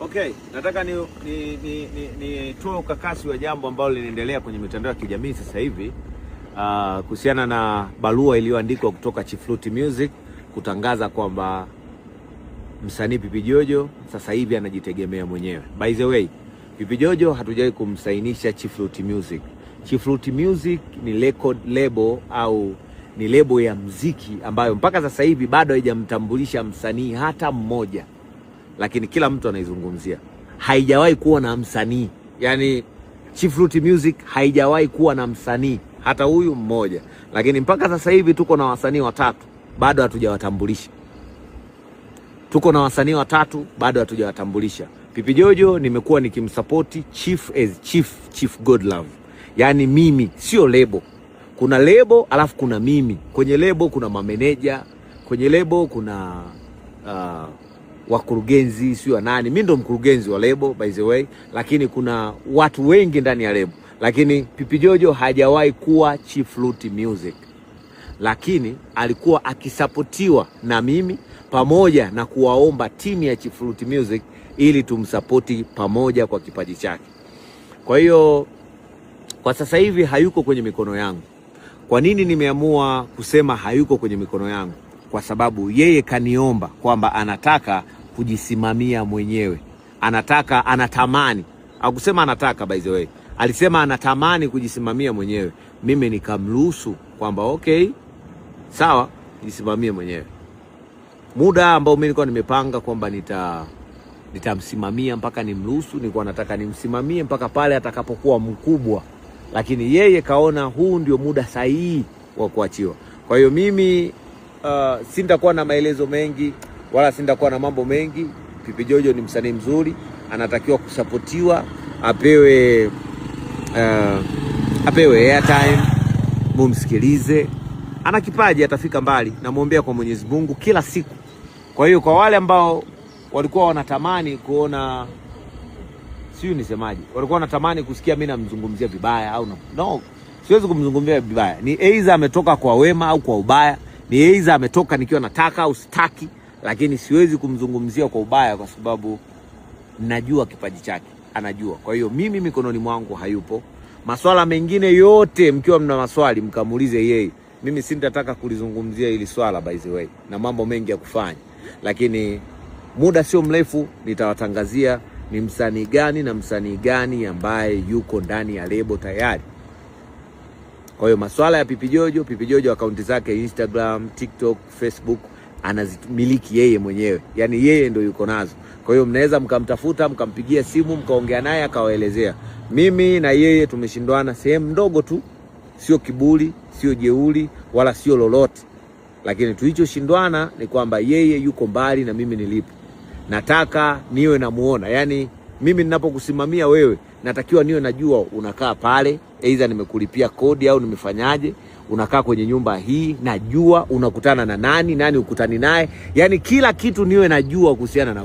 Okay, nataka ni nitoe ukakasi wa jambo ambalo linaendelea kwenye mitandao ya kijamii sasa hivi kuhusiana na barua iliyoandikwa kutoka Chief Ruti Music kutangaza kwamba msanii Pipi Jojo sasa hivi anajitegemea mwenyewe. By the way, Pipi Jojo hatujawahi kumsainisha Chief Ruti Music. Chief Ruti Music ni record label au ni lebo ya mziki ambayo mpaka sasa hivi bado haijamtambulisha msanii hata mmoja, lakini kila mtu anaizungumzia. Haijawahi kuwa na msanii, yani Chief Ruti Music haijawahi kuwa na msanii hata huyu mmoja, lakini mpaka sasa hivi tuko na wasanii watatu bado hatujawatambulisha. Tuko na wasanii watatu bado hatujawatambulisha. Pipi Jojo nimekuwa nikimsapoti Chief as Chief, Chief Godlove, yaani mimi sio lebo. Kuna lebo alafu kuna mimi. Kwenye lebo kuna mameneja, kwenye lebo kuna wakurugenzi, sio nani. Mimi ndo mkurugenzi wa lebo by the way, lakini kuna watu wengi ndani ya lebo, lakini Pipi Jojo hajawahi kuwa Chief Ruti Music, lakini alikuwa akisapotiwa na mimi pamoja na kuwaomba timu ya Chief Ruti Music ili tumsapoti pamoja kwa kipaji chake. Kwa hiyo kwa sasa hivi hayuko kwenye mikono yangu. Kwa nini nimeamua kusema hayuko kwenye mikono yangu? Kwa sababu yeye kaniomba kwamba anataka kujisimamia mwenyewe, anataka, anatamani, akusema anataka, by the way, alisema anatamani kujisimamia mwenyewe. Mimi nikamruhusu kwamba okay, sawa, jisimamie mwenyewe. Muda ambao mimi nilikuwa nimepanga kwamba nitamsimamia mpaka nimruhusu, nilikuwa nataka nimsimamie mpaka pale atakapokuwa mkubwa, lakini yeye kaona huu ndio muda sahihi wa kuachiwa. Kwa hiyo mimi sintakuwa na maelezo mengi wala sintakuwa na mambo mengi. Pipi Jojo ni msanii mzuri, anatakiwa kusapotiwa, apewe apewe airtime, mumsikilize. Ana kipaji, atafika mbali. Namwombea kwa Mwenyezi Mungu kila siku. Kwa hiyo kwa wale ambao walikuwa wanatamani kuona, sijui nisemaje, walikuwa wanatamani kusikia mimi namzungumzia vibaya au no, no, siwezi kumzungumzia vibaya. Ni either ametoka kwa wema au kwa ubaya, ni either ametoka nikiwa nataka au sitaki, lakini siwezi kumzungumzia kwa ubaya kwa sababu najua kipaji chake, anajua. Kwa hiyo mimi mikononi mwangu hayupo. Maswala mengine yote, mkiwa mna maswali mkamuulize yeye. Mimi sintataka kulizungumzia hili swala by the way, na mambo mengi ya kufanya, lakini muda sio mrefu nitawatangazia ni msanii gani na msanii gani ambaye yuko ndani ya lebo tayari. Kwa hiyo maswala ya Pipi Jojo, Pipi Jojo akaunti zake Instagram, TikTok, Facebook anazimiliki yeye mwenyewe, yaani yeye ndo yuko nazo. Kwa hiyo mnaweza mkamtafuta, mkampigia simu, mkaongea naye akawaelezea. Mimi na yeye tumeshindwana sehemu ndogo tu, sio kiburi, sio jeuri wala sio lolote, lakini tulichoshindwana ni kwamba yeye yuko mbali na mimi nilipo. Nataka niwe namuona, yaani mimi ninapokusimamia wewe natakiwa niwe najua unakaa pale, aidha nimekulipia kodi au nimefanyaje, unakaa kwenye nyumba hii, najua unakutana na nani, nani ukutani naye, yaani kila kitu niwe najua kuhusiana na